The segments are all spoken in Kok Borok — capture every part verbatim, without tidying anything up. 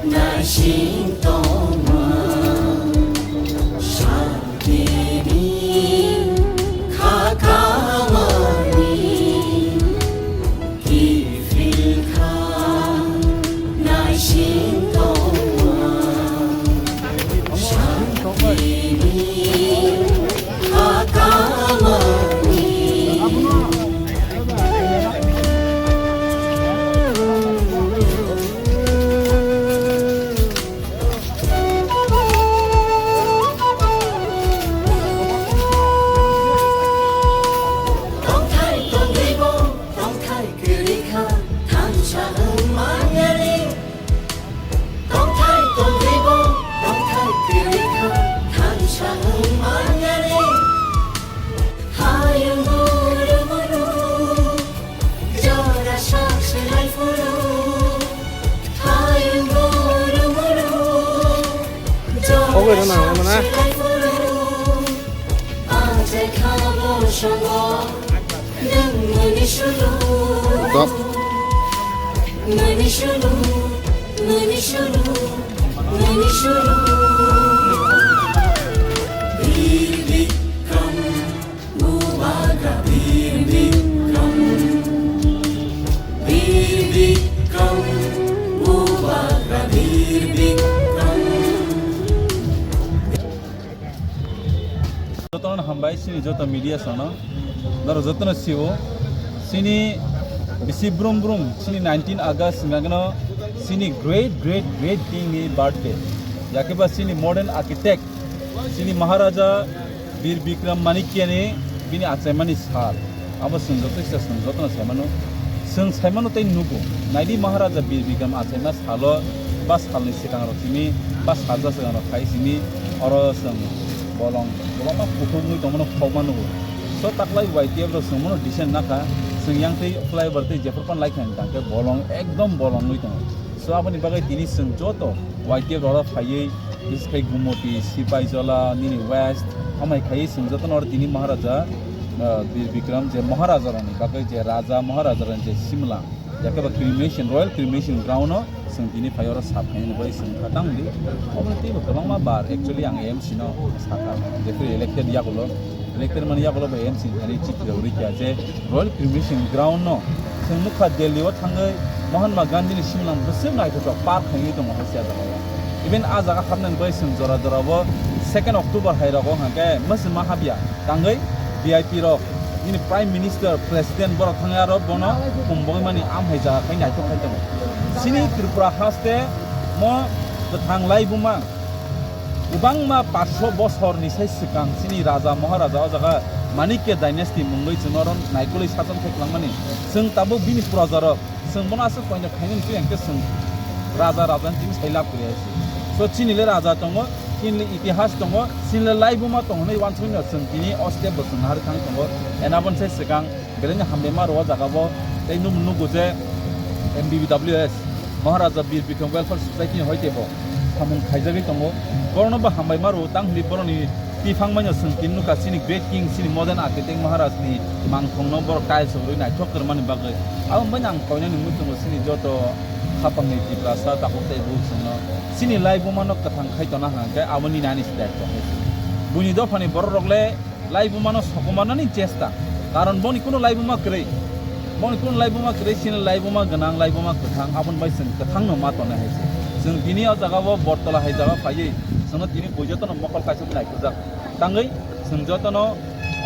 Naising tongma, santini kha kamani kiphil kha. Naising tongma, santini kha kamani. Tongthai tongribo, tongthai kwrwi kha, thansa wng manyani. Tongthai tongribo, tongthai kwrwi kha, thansa wng manyani. Hayung guru guru, jora sak se lai phuru. Hayung guru guru, jora sak se lai phuru. Ajai khamo songo, nwng mani sulu. Stop. Mani sulu, mani sulu, mani sulu. Bir Bikram, Bubagra Bir Bikram, Bir Bikram, Bubagra Bir Bikram. Jotono hambai chini joto media sono. Noro jotono siwo. Chini bisi brum brum chini nineteen August hingkha keno chini great great great king ni birthday. Yakeba chini modern architect chini Maharaja Bir Bikram Manikya ni bini achaimani sal. Abo chwng joto kisa chwng jotono saimano. Chwng saimano tei nugo. Naidi Maharaja Bir Bikram achaima salo ba salni swkangrok simi ba salsa swkangrok khai simi oro chwng bolong kwbangma kuthumwi tongmano khokma nugo. So taklai Y T F rok chwng bono decent nakha. Chwng yang tei flyover tei jephru pan laikha hwn tangkhe bolong ekdom bolongwi tongo. So aboni bagwi tini chwng joto Y T F rok phaiwi Biskhe Gumoti, Sipaijola, nini West, amai khai chwng jotono oro tini Maharaja, ah, Bir Bikram je Maharaja rokni bagwi je Raja Maharaja rokni je Simla, yakeba cremation, Royal Cremation Ground o chwng tini phai oro sap khainani bai chwng kha tamo di. Omo teibo kwbangma bar actually ang M C no sakha, jephru elected yagulo, elected mani yagulo bai M C thani chitra uri kya je Royal Cremation Ground no chwng nukha Delhi o thangwi Mahatma Gandhi ni simlang bwswk naithotok park khainwi tongo hai se jaga o. Even a jaga hapnani bai chwng jora jora o second October hai rogo hwnkhe mwswma hapya tangwi V I P rok nini Prime Minister, President borok thangwi aro bono kumbogwi mani am hai jaga khai naithok khai tongo. Chini Tripura haste mo kwthang laibuma kwbangma paanch sho bosorni sai swkang chini Raja Maharaja o jaga Manikya Dynasty mungwi chwng oro naikolwi sason khai kwlangmani. Chwng tabuk bini projarok, chwng bono aswk koinok khainani twi hwnkhe chwng raja, raja ni twi sai lab kwrwi hai se. So chini le raja tongo, chini le itihas tongo, chini le laibuma tongo hinwi uansukmano chwng tini o step bo chwng naharwi thangwi tongo. And aboni sai swkang belai no hambai ma rwo o jaga bo. Tei nung nugo je M B B W S, Maharaja Bir Bikram Welfare Society ni hoi tei bo samung khaijagwi tongo. Borokno bo hambai ma rwo, tang hwnwi borokni tiphang maino chwng tini nukha chini great king, chini modern architect Maharaj ni mangthong no borok tiles rwi naithok kwrwmani bagwi. Abo bai ang koinani muitungo chini joto khapang ni Tiprasa takhuk tei buk chwngno chini laibuma no kwthang khai tona hwnkhe abo nini ani se daitwa hai se. Buini dophani borok rok le laibuma no sokomornani chesta. Karon boni kunu laibuma kwrwi. Boni kunu laibuma kwrwi, chini laibuma gwnang, laibuma kwthang, aboni bai chwng kwthang no ma tongnai hai se. Chwng tini o jaga o Bortola hai jaga phaiwi chwngno tini bui jotono mokol kaisa naikhurjak. Tangwi chwng jotono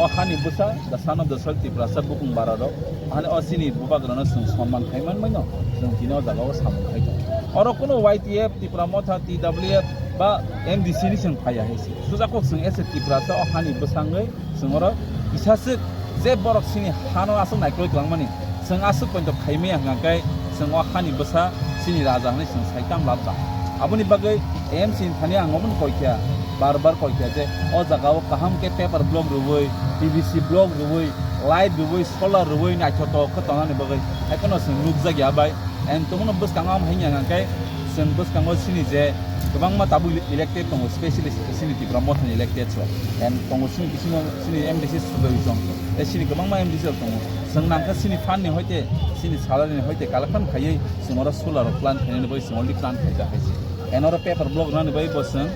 o hani bwsa, the son of the soil Tiprasa bukung bara rok, hani o chini bubagrano chwng sonman khai manmai no chwng tini o jaga o samung khai tongo. Oro kunu Y T F Tipra Motha, T W F ba M D C ni chwng phaiya hai se. Sujakuk chwng S A Tiprasa o hani bwsangwi chwng oro kisaswk je borok chini hano aswk naikolwi kwlangmani, chwng aswk poito khaimaya hwnkha khe chwng o hani bwsa chini raja hwnwi chwng sai tamo labjak. Aboni bagwi M C ni thani ang omono koikha, bar bar koikha je o jaga o kaham khe paper block rwui, P V C block rwui, light rwui, solar rwui naithotok khe tongnani bagwi. Haikheno chwng nukjakya bai. And tongmano bwskango ang hai hwnkha khe chwng bwskango chini je Kwbangma tabuk elected tongo, specialist chini Tipra Mothani elected rok. And tongo chini bisingo chini M D C Subroi Chong. E chini kwbangma M D C rok tongo. Chwng nangkha chini fund ni hoite, chini salary ni hoite collection khaiwi chwng oro solar rok plant khainani bai chwng already plant khaijak hai se. And oro paper block rwnani bai bo chwng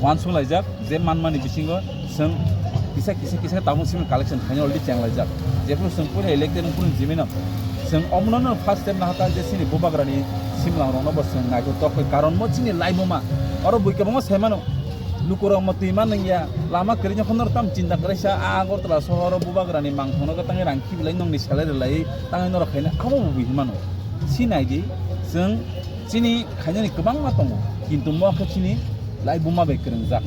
uansuk laijak je manmani bisingo chwng kisa kisa kisa tabuk simi collection khaina already cheng laijak. Jephuru chwng puila elected wngphuru jimino chwng omono no first step nahata je chini bubagrani simlang rokno bo chwng naithotok khe karon mo chini laibuma oro bui kwbangma saimano. Lukurok mo twi ma nungya, lama kwrwini phano tam chinta kwrwisa, a Agartala sohoro bubagrani mangthokno tangwi rang khibilai nongni salary lai tangwi norok khaina abo bo bui hinmano. Si naidi, chwng chini khainani kwbangma tongo, kintu mo khe chini laibuma bai kwrwngjak,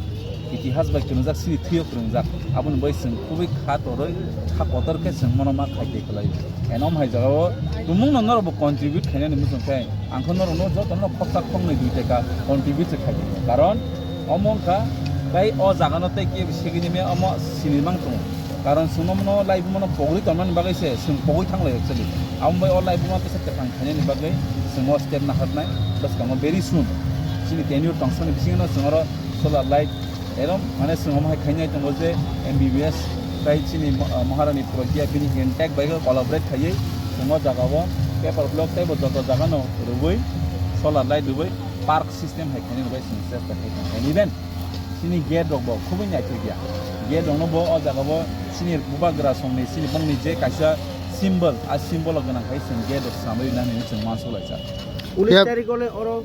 itihas bai kwrwngjak, chini thwio kwrwngjak, aboni bai chwng kubui kha torwi, kha kotor khe chwng mono ma khai tei kwlai. Eno hai jagao tumungno norokbo contribute khainani muchung khe, ang khe norokno jotono khorsa khoknwi dui taka contribute se khai tongkha. Karon omo wngkha tei o jagano tei kebo segini me omo sinimang tongo. Karon chwng omono laibumano pogri tongmani bagwi se chwng pogwi thanglai actually. Amo bai o laibuma tesa kwthang khainani bagwi chwng o step naharnai bwskango very soon. Chini tenure tongsani bisingno chwng oro solar light Erom, mane, chwng omo hai khainai tongo je M B B S tai chini mo-, ah, Maharani Pragya bini intact bai collaborate khaiwi chwng o jaga o paper block tei bo joto jaga no rwui solar light rwui park system hai khainai rwbai chwng chesta khai tong kha. Even chini gate rok bo khubui naithok ya. Gate rok no bo o jaga o chini bubagra song ni chini bongni je kaisa symbol, a symbol o gwnang khai chwng gate rok swnamwi nani chwng uansuk laijak. Unis Yep. Tarikh o le oro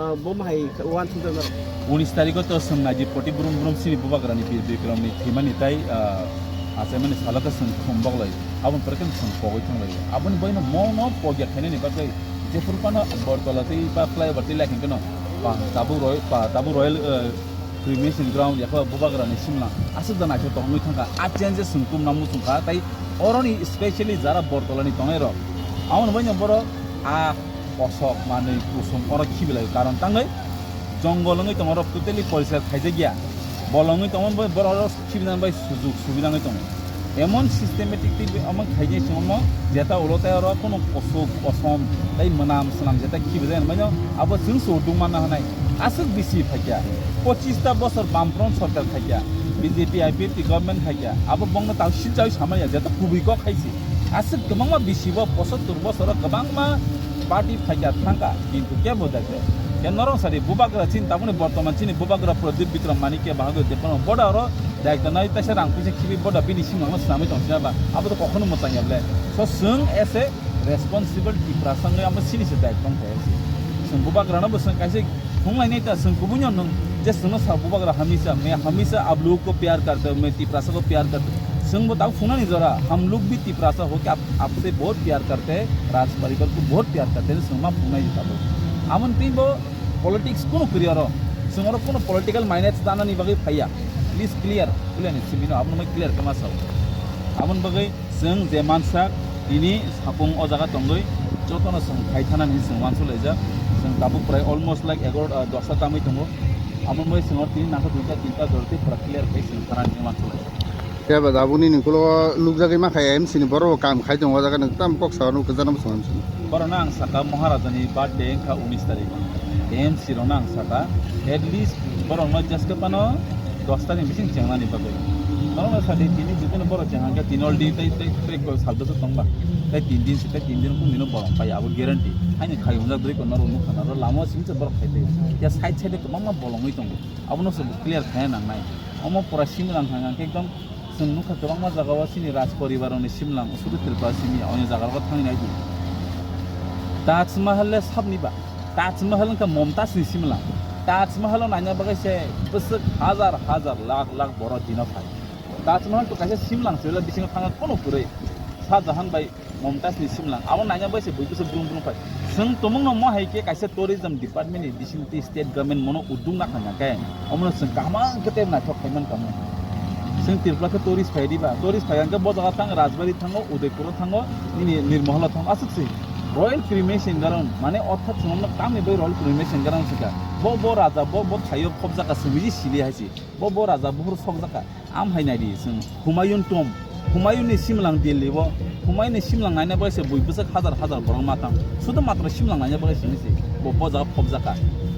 Ah, bo mahai uansukjak nang. Unis tarikh o to chwng naidi poti brum brum chini bubagrani Bir Bikramni thwimani tai, ah, achaimani salo khe chwng thum boklai. Aboni pore khe chwng pogwi thanglaio. Aboni boino mono pogya khainani bagwi jephuru phano Bortola tei ba flyover tei lai khe no ba tabuk roi-, ba tabuk Royal, eh, Cremation Ground yakho bubagrani simla aswk da naithok tongwi thangkha. A changes chwng tumna muchungkha tai oroni specially jara Bortolani tongnai rok. Aboni boino borok a kosok manwi kusum oro khibilai karon tangwi jongol wngwi tongo, oro totally poriskar khaijak ya, bolong wngwi tongo, borok oro khibinani bai sujug subida wngwi tongo. Emon systematic tei omo khaijak se omo jeta ulo tei oro kono kosok kosom tei mwnam swnam jeta khibijak hinwi mano abo chwng se uduk manna hwnwi aswk bisi phaikya. Pochista bosor Bamfront sorkar khaikya, B J P I P F T government khaikya, abo bongno tang silchawi samaya jeta kubui kok khaisi. Aswk kwbangma bisi bo pochottor bosoro kwbangma party phaikya thangkha, kintu kebo daikhe. Khe norok sadi bubagra chini tabukni bortoman chini bubagra Pradip Bikram Manikya bahagwi depono boda oro daikta nai taisa rang puisa khibi boda bini simangno swnamwi tong sina ba abo to kokhono mwchang ya ble. So chwng as a responsible Tiprasa wngwi amo sini se daikta wngkha. Chwng bubagrano bo chwng kaisa Thung lainai ta, chwng kubui no nung je chwngno sa bubagra hamisa, "मैं हमेशा आप लोगों को प्यार करता हूँ, मैं तिपरासा को प्यार करता हूँ." Chwng bo tabuk phungnani jora, "हम लोग भी तिपरासा होके आप, आपसे बहुत प्यार करते हैं, राज परिवार को बहुत प्यार करते हैं," chwng ma phungnai tabuk. Amoni twi bo politics kunu kwrwi oro. Chwng oro kunu political minus tanani bagwi phaiya. Please clear, clear ni simi no, abono mai clear khe ma sao. Aboni bagwi Chwng je mansak, tini sapung o jaga tongwi jotono chwng khai thana hinwi chwng uansuk laijak. Chwng tabuk prai almost like egaro, ah, dosta tamwi tongo. Amo bai chwng o tini nangkha duita tinta jora tei pura clear khai chwng thana hinwi uansuk laijak. Khe ba tabukni ni ulo nukjagwi ma kha M C ni borok bo kam khai tongo o jaga, nwng tamo kok sa o nuk kwcharo bwskango M C ni. Borokno ang saka Maharajani birthday wngkha unis tarikh. M C rokno ang saka at least borokno jeske phano dosta ni bising chengnani bagwi. Norokno sadi tini jikunu borok chengha khe tini already tei, tei, tei ko sal dosa tongba. Tei tin din se, tei tin din kung dino borok pai abo guarantee. Haini khai hunjak dui ko norok nukha norok lama o simi se borok khai tei. Ya side side o kwbangma bolongwi tongo. Abono se clear khai nangnai. Omo pura simi rang thang khe ekdom chwng nukha kwbangma jaga o chini raj poribar rokni simlang sudu Tripura simi o jaga rok thangwi nai di. Taj Mahal le sabni ba. Taj Mahal wngkha Momtaj ni simla. Taj Mahal o naina bagwi se bwswk hajar hajar lakh lakh borok dino phai. Taj Mahal to kaisa simlang se, bisingo thangna kono kwrwi. Shah Jahan bai Momtaj ni simlang. Abo naina bagwi se bui bwswk brum brum phai. Chwng tumungno mo hai khe kaisa tourism department ni bising twi state government mono uduk na kha khe. Omono chwng kaham khe tei naithok khai man kamo. Chwng Tripura khe tourist phai di ba. Tourist phai hwnkhe bo jaga thang Rajbari thango, Udaipur o thango, nini Nirmahal o thango. Aswk se. Royal Cremation Ground, mane orthat chwng tamni bai Royal Cremation Ground se kha. Bo, bo raja, bo, bo thaio khobjak kha, simi sili hai se. Bo, bo raja buhur sokjak kha. Am hai nai di, chwng Humayun Tomb. Humayunni simlang Delhi o, Humayunni simlang naina bagwi se bui bwswk hazar hazar borok ma tang. Sudo matro simlang naina bagwi simi se bo, bo jaga phobjak kha.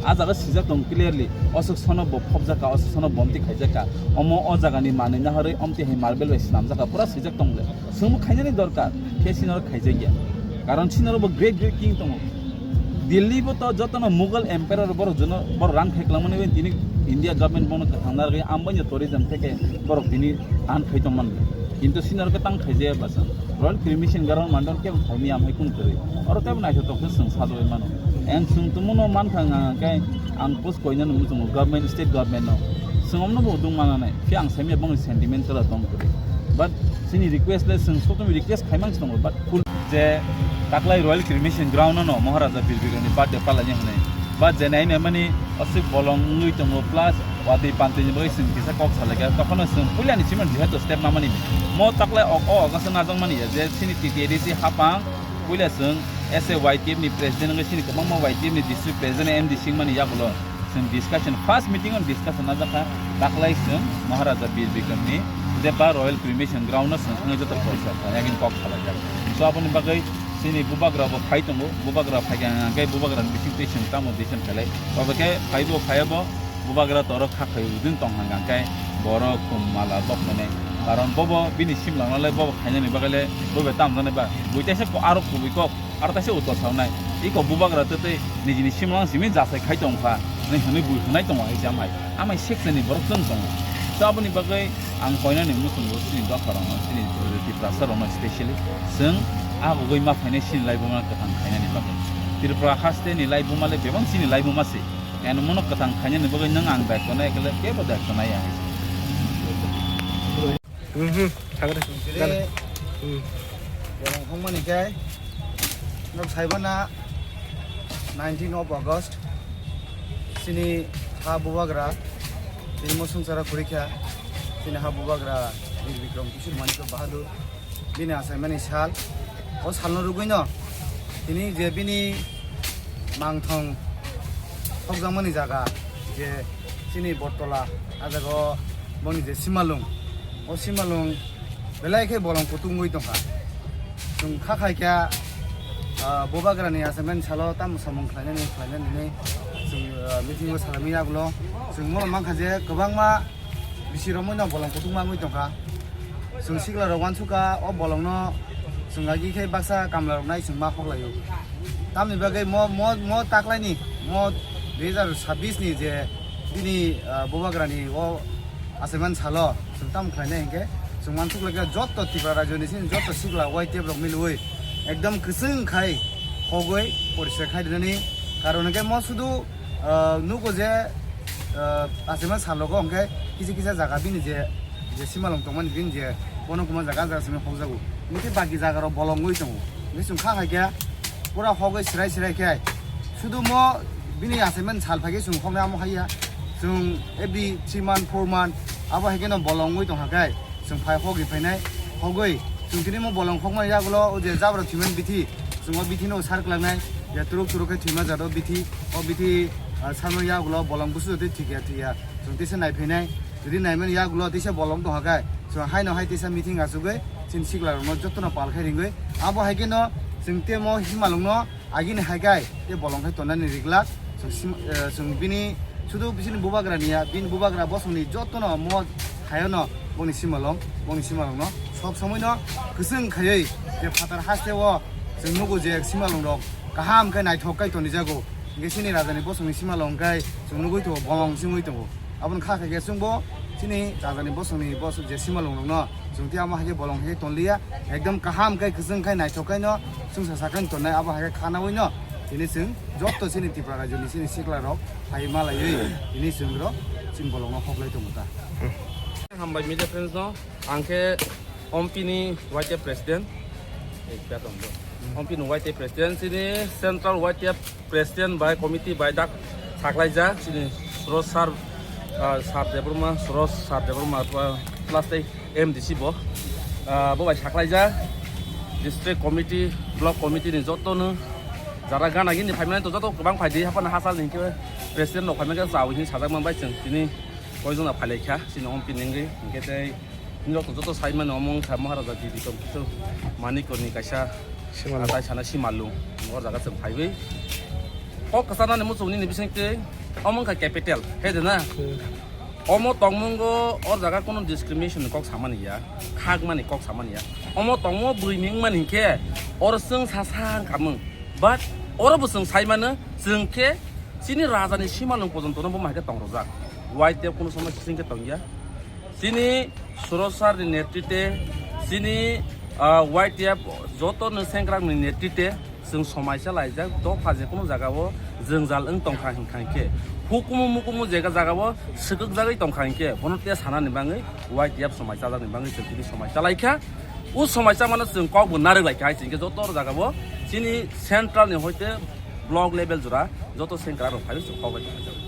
A jaga sijak tong clearly, oswk sono bo phobjak kha, oswk sono bomti khaijak kha. Omo o jagani manwi naharwi omti hai marble bai swnamjak kha, pura sijak tong le. Chwngbo khainani dorkar, khe sinoro khaijakya. Karon sinoro bo great great king tongo. Delhi bo to jotono Mughal Emperor borok jono, borok run khai kwlangmani bai tini India government bono kwthang narwgwi ambai no tourism theke borok tini run khai tongmani. Kintu sinoro khe tang khaijaya bwsa. Royal Cremation Ground mandon kebo phaimya amhai kunu kwrwi. Oro tebo naithotok khe chwng sadogwi mano. Ang chwng tumuno mankha nga khe ang post koinani muchungo government, state government no. Chwng omno bo dung mananai. Phiya ang saimya bongni sentiment kwrwi tong kwrwi. But chini request le chwng sotumi request khaimang se tongo, but full je taklai Royal Cremation Ground no Maharaja Bir Bikromni birthday palaini hwnwi. But je nai nai mani aswk bolong wngwi tongo, plus watwi pantwini bagwi chwng kisa kok salaikha. Tokhono chwng puilani chimani jehetu step mamani. Mo taklai o, o August o najak mani ya je chini T T A D C hapang puila chwng as a Y T F ni president wngwi chini kwbangma Y T F ni district president M D C wngmani yagulo. Chwng discussion, first meeting on discussion najak kha, taklai chwng Maharaja Bir Bikram ni je ba Royal Cremation Ground no chwng thangwi joto porsa kha, yakin kok salaijak. So aboni bagwi chini bubagra bo phai tongo, bubagra phai kha hwnkhe bubagra ni bising twi chwng tamo decision khailai. Obo khe phai bo phai bo bubagra toro kha khai udin tong hwnkhe borok kum mala bok mane. Karon bobo bini simlang nalai bobo khainani bagwi le bobo tam jani ba. Bui teisa ko aro kubui kok. Aro kaisa utor sawnai, iko bubagra tei tei nijini simlang simi jasai khai tong kha, nai hwnwi bui hwnai tongo hai se amai. Amai seksani borok chwng tongo. To aboni bagwi ang koinani muchungo chini dopharokno, chini Tiprasa rokno specially chwng agugwi ma phainai chini laibuma kwthang khainani bagwi. Tripura hasteni laibuma le bebak chini laibuma se. Eno mono kwthang khainani bagwi nwng ang daitw nai khe le kebo daitw nai ya hai se. Mhm, thangre. Chwng tini Hmm. Bolong hongmani khe nok saibana nineteen of August chini ha bubagra, chini mosong chara khurikha, chini ha bubagra Bir Bikram Kishore Manikya Bahadur bini achaimani sal. O salno rwgwino tini je bini mangthong thokjakmani jaga je chini Bottola, a jaga o boni je simalung, o simalung belai khe bolong kutung wngwi tongkha. Chwng kha khai khe, ah, bubagrani achaimani salo tamo samung khlainani khlainani hinwi chwng, ah, meeting o salaimani yagulo chwng mono mankha je kwbangma bisi romwi no bolong kutung mangwi tongkha. Chwng sikla rok uansukha, o bolong no chwng agi khe baksa kamla rok nai chwng ma hoklaio. Tamni bagwi mo, mo, mo taklaini, mo dui hazar sabbish ni je bini, ah, bubagrani o achaimani salo chwng tamo khlainai hinkhe chwng uansuk laikha joto Tripura rajyo ni sini joto sikla Y T F rok milwi ekdom kwchwng khai hogwi poriskar khai rinani karon hinkhe mo sudu Ah, nugo je, ah, achaima salogo hwnkhe kisa kisa jaga bini je, je simalong tongmani bini je bono kwma jaga jaga simi hokjago. Hwnkhe baki jaga rok bolong wngwi tongo. Hwnkhe chwng kha hai khe pura hogwi sirai sirai khe sudu mo bini achaimani sal phai khe chwng hoknai amo hai ya. Chwng every three month, four month abo hai kheno bolong wngwi tong kha khe. Chwng phai hogwi phainai, hogwi chwng tini mo bolong hokmani yagulo o je jabra thwimani bithi, chwng o bithi no sar kwlangnai, je turuk turuk khe thwima jat o bithi, o bithi, ah, sarmani yagulo bolong busu jotwi thwikya thwikya chwng teisa nai phainai, jodi naimani yagulo teisa bolong tong kha khe chwng haino hai teisa meeting achugwi chini sikla rokno jotono pal khai ringwi abo hai kheno chwng temo himalongno agini hai kai tei bolong khai tonani ri glak. Chwng sim-, eh, chwng bini sudu bisini bubagra niya, bini bubagra bosongni jotono mo thayono bongni simalong, bongni simalongno sob somoino kwchwng khaiwi je phatar hasteo chwng nugo je simalongrok kaham khe naithok khe tonijago. Hwnkhe chini rajani bosongni simalong khe chwng nugwi tongo, bolong singwi tongo. Aboni kha khe chwngbo chini rajani bosongni bosong je simalongrokno chwng tei amo hai khe bolong hai khe tonliya, ekdom kaham khe kwchwng khe naithok khe no chwngsa sakani tonnai abo hai khe khanawi no tini chwng joto chini Tripura rajyoni chini sikla rok hai malaiwi tini chwng ro chini bolong no hoklai tongo ta. Hambai media friends no, ang khe Ompi ni Y T F president, eh, kya tong bo? Ompi ni Y T F president, chini central Y T F president bai committee bai dak saklaijak chini Suros sir, ah, sir Debbarma, Suros sir Debbarma, ah, plus tei M D C bo, ah, bo bai saklaijak district committee, block committee ni joto no jara gana gini phaimani to joto kwbang phaidi haphano hachal ni hwnkhe president rok phaimani khe chao hini sajak man bai chwng tini koijon na phailaikha chini Ompi ni wngwi hwnkhe tei Nini rok joto sai mano omo wngkha Maharaja Giri tong kisu Manikoni kaisa Simalung. Atai sana Simalung. O jaga chwng phaiwi kok kwcharnani muchung nini bisingtwi omo wngkha capital, he de na? Hmm. Omo tongmungo o jaga kono discrimination ni kok samani ya, khakmani kok samani ya. Omo tongmo bwrwi ni wngmani hinkhe oro chwng sa sa wngkha mung. But oro bo chwng sai mano, chwng khe chini raja ni Simalung pojonto no bo mai khe tong rwjak. Y T F kono somoi sising khe tong ya. Chini Surosar ni netrite, chini, ah, Y T F joto ni sengkrak ni netrite, chwng somaisa laijak, dopha je kono jaga o jwngjal wng tongkha hinkha hinkhe, hukumu mukumu jega jaga o swkakjagwi tongkha hinkhe, bono te sanani bagwi Y T F somaisa jakni bagwi chwng tini somaisa laikha. O somaisa mano chwng kok bo narwk laikha hai chwng khe joto jaga o chini central ni hoite block level jora joto sengkrak rok phaiwi chwng kok bai tonglaijak.